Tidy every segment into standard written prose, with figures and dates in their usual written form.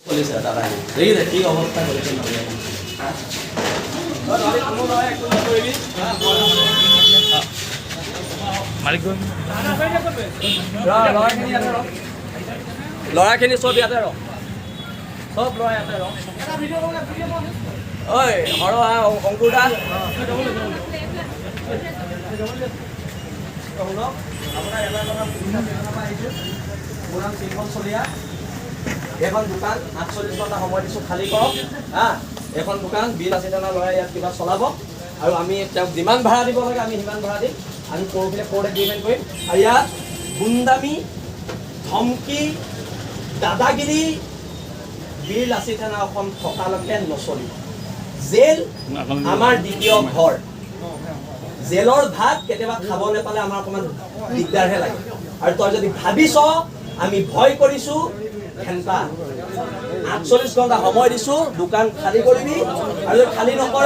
চলিছে দাদা, দেখিছে কি অৱস্থা কৰিছে মানুহে। কোনো নহয়, একো নকৰিবি। ল'ৰাখিনি ইয়াতে ৰ, ল'ৰাখিনি চব ইয়াতে ৰ, চব ল'ৰা ইয়াতে ৰ। ঐ হৰ, আহ, অংকুৰ দা, শুনক, আপোনাৰ এটা কথা পুলিচ ষ্টেচনৰ পৰা আহিছোঁ। মোৰ নাম চিন্মন চলিহা। এইখন দোকান 48 ঘণ্টা সময় দিছোঁ, খালী কৰক। হা, এইখন দোকান বীৰ লাচিত থানাৰ ল'ৰাই ইয়াত কিবা চলাব আৰু আমি তেওঁক যিমান ভাড়া দিব লাগে আমি সিমান ভাড়া দিম। আমি পৰহিলে কোৰ্ট এগ্ৰিমেণ্ট কৰিম। আৰু ইয়াত গুণ্ডামি, ধমকি, দাদাগিৰি বীৰ লাচিত সেনা অসম থকালৈকে নচলিব। জেল আমাৰ দ্বিতীয় ঘৰ। জেলৰ ভাত কেতিয়াবা খাব নাপালে আমাৰ অকণমান দিগদাৰহে লাগে। আৰু তই যদি ভাবিছ আমি ভয় কৰিছো, ঘেণ্টা। 48 ঘণ্টা সময় দিছো, দোকান খালী কৰিবি। আৰু যদি খালী নকৰ,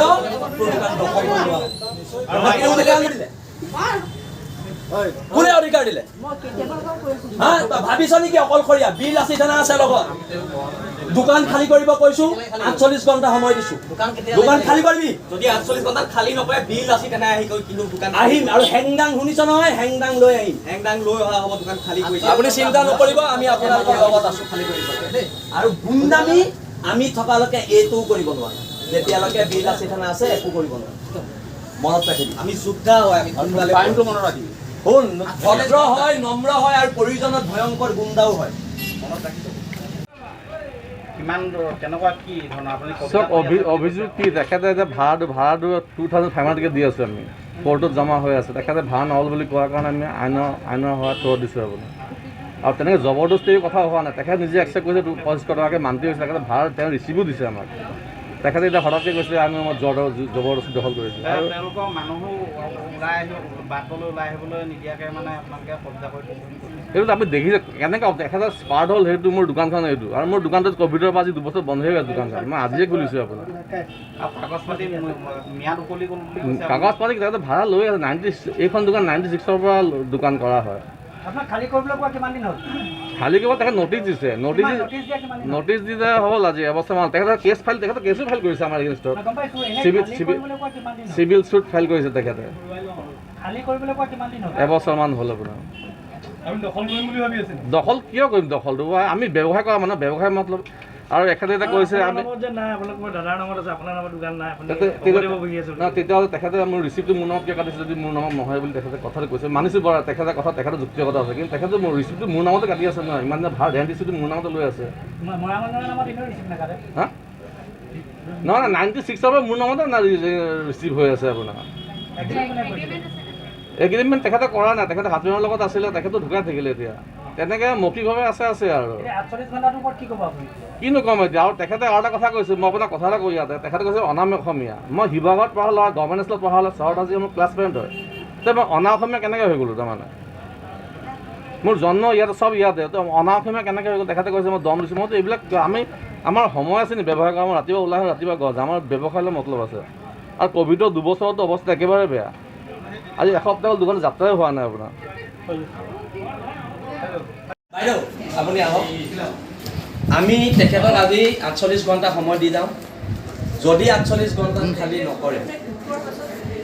তোৰ দোকান দখল কৰি লোৱা হ'ব। তোৰ দোকান দিলে কোনে অধিকাৰ দিলে? হা, তই ভাবিছ নেকি অকলশৰীয়া? বীৰ লাচিত সেনা আছে লগত। দোকান খালী কৰিব কৈছো, 48 ঘণ্টা সময় দিছো, দোকান খালী কৰিবি। যদি 48 ঘণ্টাত খালী নকৰে, বীৰ লাচিত সেনাই আহি গৈ কিন্তু দোকান আহিম আৰু হেংদাং, শুনিছ নহয়, হেংদাং লৈ আহিম। হেংদাং লৈ অহা হ'ব, দোকান খালী কৰি। আপুনি চিন্তা নকৰিব, আমি আপোনালোকৰ লগত আছো। খালী কৰি দিব দেই। আৰু গুণ্ডামি আমি থকালৈকে এইটোও কৰিব নোৱাৰে। যেতিয়ালৈকে বীৰ লাচিত সেনা আছে, একো কৰিব নোৱাৰে, মনত ৰাখিবি। আমি যোদ্ধা হয়, আমি গুণ্ডালে টাইমটো মনত ৰাখিবি। শুন, ভদ্ৰ হয়, নম্ৰ হয় আৰু প্ৰয়োজনত ভয়ংকৰ গুণ্ডাও হয়। মনত ৰাখি থ'ব। কিমান কেনেকুৱা কি ধৰণৰ আপুনি চব অভিযোগ কি, তেখেতে এতিয়া ভাড়াটো 2500কৈ দি আছোঁ আমি, কোৰ্টত জমা হৈ আছে। তেখেতে ভাড়া নহ'ল বুলি কোৱাৰ কাৰণে আমি আইনৰ সহায়ত থৈ দিছোঁ আপোনাৰ। আৰু তেনেকৈ জবৰদস্তি কথা হোৱা নাই। তেখেতে নিজে একচেপ্ট কৰিছে, 2500 টকাকৈ মান্তি হৈছে। তেখেতে ভাড়া তেওঁ ৰিচিভো দিছে আমাক। তেখেতে এতিয়া হঠাতে কৈছে আমি মই জবৰদস্তি দখল কৰিছোঁ আৰু তেওঁলোকৰ মানুহো ওলাই আহিব, বাটলৈ ওলাই আহিবলৈ নিদিয়াকৈ মানে আপোনালোকে কব্জা কৰি থৈছে বুলি কৈছে। সেইটো আপুনি দেখিছে কেনেকৈ তেখেতে স্পাৰ্ট হ'ল। সেইটো মোৰ দোকানখন এইটো আৰু মোৰ দোকানটোত ক'ভিডৰ পৰা আজি 2 বছৰ বন্ধ হৈ গ'ল দোকানখন। মই আজিয়ে খুলিছোঁ আপোনাৰ। আৰু কাগজ পাতি ম্যাদ উকলি গ'ল বুলি কৈছে। কাগজ পাতি তেখেতে ভাড়া লৈ আছে। এইখন দোকান 96ৰ পৰা দোকান কৰা হয়। আপোনাক খালী কৰিবলৈ কোৱা কিমান দিন হ'ল? খালী কৰিব তেখেত নটিচ দিছে, নটিচ নটিচ দিয়া কিমান দিন হ'ল? নটিচ দিলে হ'ল আজি এবছৰমান। তেখেতে কেছ ফাইল, তেখেতে কেছো ফাইল কৰিছে আমাৰ এগেইনষ্টত। মই গম পাইছোঁ, এনেই খালী কৰিবলৈ কোৱা কিমান দিন হ'ল? চিভিল চুট ফাইল কৰিছে তেখেতে। খালী কৰিবলৈ কোৱা কিমান দিন হ'ল? এবছৰমান হ'ল আপোনাৰ। আমি দখল কৰিম বুলি ভাবি আছে? দখল কিয় কৰিম? দখলটো আমি ব্যৱসায় কৰা মানুহ, ব্যৱসায় মতলব। আৰু এখেতে এতিয়া কৈছে আমি নামত যে নাই, আপোনালোকৰ দাদাৰ নামত আছে, আপোনাৰ নামত দোকান নাই, আপুনি অবৈধ বহি আছে বুলি। না, তেতিয়াহ'লে তেখেতে মোৰ ৰিচিপ্টটো মোৰ নামত কিয় কাটিছে যদি মোৰ নামত নহয় বুলি তেখেতে কথাটো কৈছে। মানিছোঁ বাৰু, তেখেতে কথা, তেখেতৰ যুক্তিৰ কথা আছে। কিন্তু তেখেতে মোৰ ৰিচিপ্টটো মোৰ নামতে কাটি আছে নহয়। ইমান দিন ভাড়া ৰেণ্ট ৰিচিপ্টটো মোৰ নামতে লৈ আছে। মৰা মানুহৰ নামত এনেও ৰিচিপ্ট নাকাটে। হা, নহয় নহয়, 96ৰ পৰা মোৰ নামতে ৰিচিভ হৈ আছে আপোনাৰ। এগ্ৰিমেণ্ট কোনে কৰিছিলে? এগ্ৰিমেণ্ট তেখেতে কৰা নাই। তেখেতে হাজবেণ্ডৰ লগত আছিলে, তেখেতো ঢুকাই থাকিলে। এতিয়া তেনেকৈ মৌখিকভাৱে আছে আছে আৰু। এতিয়া 48 ঘণ্টাটোৰ ওপৰত কি ক'ব আপুনি? কিনো ক'ম এতিয়া? আৰু তেখেতে আৰু এটা কথা কৈছে, মই আপোনাক কথা এটা কওঁ ইয়াতে। তেখেতে কৈছে অনাম অসমীয়া। মই শিৱসাগৰত পঢ়া ল'ৰা, গভৰ্ণমেণ্ট স্কুলত পঢ়া ল'ৰা, চহৰত আজি মোৰ ক্লাছ ফ্ৰেণ্ড হয়। তে মই অনা অসমীয়া কেনেকৈ হৈ গ'লোঁ? তাৰমানে মোৰ জন্ম ইয়াতে, চব ইয়াতে, তো অনা অসমীয়া কেনেকৈ হৈ গ'ল? তেখেতে কৈছে মই দম দিছোঁ। মইতো এইবিলাক আমি আমাৰ সময় আছে নি ব্যৱসায় কৰা? মই ৰাতিপুৱা ওলাই আহোঁ, ৰাতিপুৱা ঘৰ যাওঁ। আমাৰ ব্যৱসায়লৈ মতলব আছে। আৰু ক'ভিডৰ 2 বছৰতো অৱস্থা একেবাৰে বেয়া। আজি এসপ্তাহ হ'ল দোকানত যাত্ৰাই হোৱা নাই আপোনাৰ। বাইদেউ, আপুনি আহক। আমি তেখেতক আজি 48 ঘণ্টা সময় দি যাওঁ। যদি 48 ঘণ্টাত খালী নকৰে,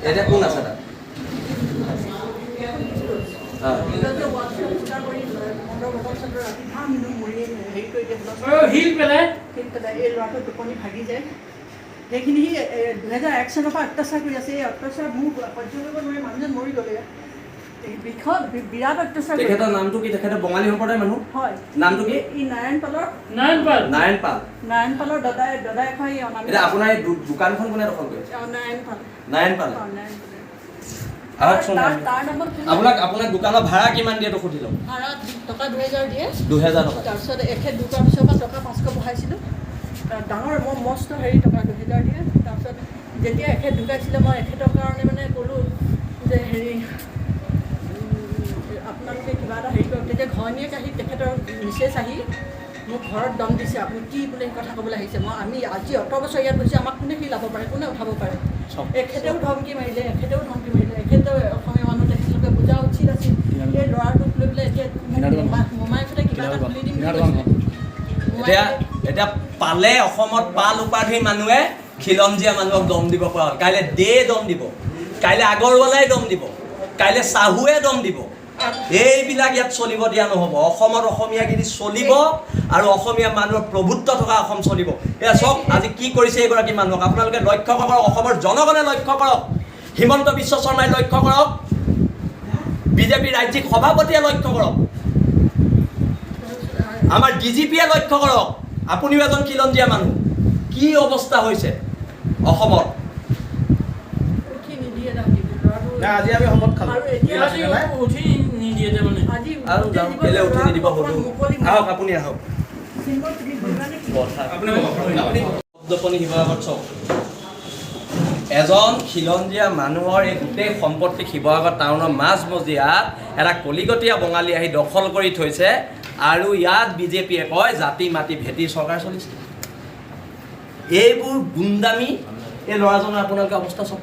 এতিয়া কোন আছে তাত? হা। শিল পেলাই। শিল পেলাই এই ল'ৰাটোৰ টোপনি ভাগি যায়। সেইখিনি সি 2001 চনৰ পৰা অত্যাচাৰ কৰি আছে। এই অত্যাচাৰ মোৰ সহ্য কৰিব নোৱাৰি মানুহজন মৰি গ'লে। এই বিষত বিৰাট অত্যাচাৰ কৰি তেখেতৰ নামটো কি? তেখেতে বঙালী সম্প্ৰদায়ৰ মানুহ? হয়। নামটো কি? ই নাৰায়ণ পালৰ। নাৰায়ণ পাল। নাৰায়ণ পাল। নাৰায়ণ পালৰ দাদাই হয় এই অনামিকা। এতিয়া আপোনাৰ এই দোকানখন কোনে দখল কৰিছে? অ, নাৰায়ণ পাল। নাৰায়ণ পাল। অ, নাৰায়ণ পালে। আহকচোন। তাৰ নামত কোনো আপোনাক দোকানৰ ভাড়া কিমান দিয়ে এইটো সুধি লওক। ভাড়া টকা 2000 দিয়ে। 2000 টকা। তাৰপিছত এখেত ঢুকোৱাৰ পিছৰ পৰা টকা 500 বঢ়াইছিলোঁ। তাৰ ডাঙৰ মই মস্ত হেৰি টকা 2000 দিয়ে। তাৰপিছত যেতিয়া এখেত ঢুকাইছিলে, মই এখেতৰ কাৰণে মানে ক'লোঁ যে হেৰি আপোনালোকে কিবা এটা হেৰি কৰক। তেতিয়া ঘৈণীয়েক আহি, তেখেতৰ মিছেছ আহি মোক ঘৰত দম দিছে, আপুনি কি বোলে কথা ক'বলৈ আহিছে, মই আমি আজি অত বছৰ ইয়াত বহিছোঁ, আমাক কোনে শিলাব পাৰে, কোনে উঠাব পাৰে? এখেতেও ধমকি মাৰিলে, এখেতেও ধমকি মাৰিলে। এখেতেও অসমীয়া মানুহ, তেখেতলোকে বুজা উচিত আছিল। এই ল'ৰাটোক লৈ পেলাই এতিয়া মোমায়েকহঁতে কিবা এটা খুলি দিম বুলি কৈছিলে। এতিয়া এতিয়া পালে অসমত পাল উপাধিৰ মানুহে খিলঞ্জীয়া মানুহক দম দিব পৰা হ'ল। কাইলৈ দে দম দিব, কাইলৈ আগৰৱালাই দম দিব, কাইলৈ চাহুৱে দম দিব। এইবিলাক ইয়াত চলিব দিয়া নহ'ব। অসমত অসমীয়াগিৰি চলিব আৰু অসমীয়া মানুহৰ প্ৰভুত্ব থকা অসম চলিব। এয়া চাওক আজি কি কৰিছে এইগৰাকী মানুহক। আপোনালোকে লক্ষ্য কৰক, অসমৰ জনগণে লক্ষ্য কৰক, হিমন্ত বিশ্ব শৰ্মাই লক্ষ্য কৰক, বিজেপিৰ ৰাজ্যিক সভাপতিয়ে লক্ষ্য কৰক, আমাৰ ডিজিপিয়ে লক্ষ্য কৰক। আপুনিও এজন খিলঞ্জীয়া মানুহ, কি অৱস্থা হৈছে অসমত। উঠি নিদিয়ে তাহাঁতি ল'ৰাটো। আজি আমি শপত খালোঁ। আৰু এতিয়া উঠি নিদিয়ে তাৰমানে। আজি আৰু গোটেই যাওঁ, জীৱন কেলে উঠি নিদিব ল'ৰাটো সুধো। মুকলি আহক আপুনি আহক। চিম্বল তুমি ধৰিবা নেকি? দপনি শিৱসাগৰত চাওক, এজন খিলঞ্জীয়া মানুহৰ এই গোটেই সম্পত্তি শিৱসাগৰ টাউনৰ মাজমজিয়াত এটা কলিকতীয়া বঙালী আহি দখল কৰি থৈছে। আৰু ইয়াত বিজেপিয়ে কয় জাতি মাটি ভেটি চৰকাৰ চলিছে। এইবোৰ গুণ্ডামি। এই ল'ৰাজনৰ আপোনালোকে অৱস্থা চাওক,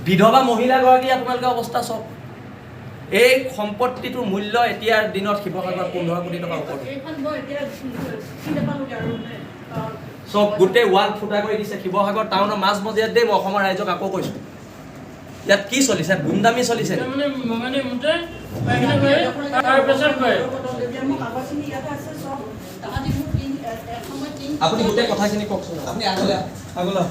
বিধৱা মহিলাগৰাকী আপোনালোকে অৱস্থা চাওক। এই সম্পত্তিটোৰ মূল্য এতিয়াৰ দিনত শিৱসাগৰত 15 কোটি টকাৰ ওপৰত। এইখন মই এতিয়া চিনি নাপালোঁগৈ আৰু মানে, চব গোটেই ৱাল ফুটা কৰি দিছে শিৱসাগৰ টাউনৰ মাজমজিয়াত দেই। মই অসমৰ ৰাইজক আকৌ কৈছোঁ, ইয়াত কি চলিছে? গুণ্ডামি চলিছে। তাৰমানে বঙালী মতে পায়খানা কৰে আৰু পেচাব কৰে। মোৰ কাগজখিনি ইয়াতে আছে চব। তাহাঁতি মোক এসময়ত আপুনি গোটেই কথাখিনি কওকচোন। আপুনি আগলৈ আগলৈ।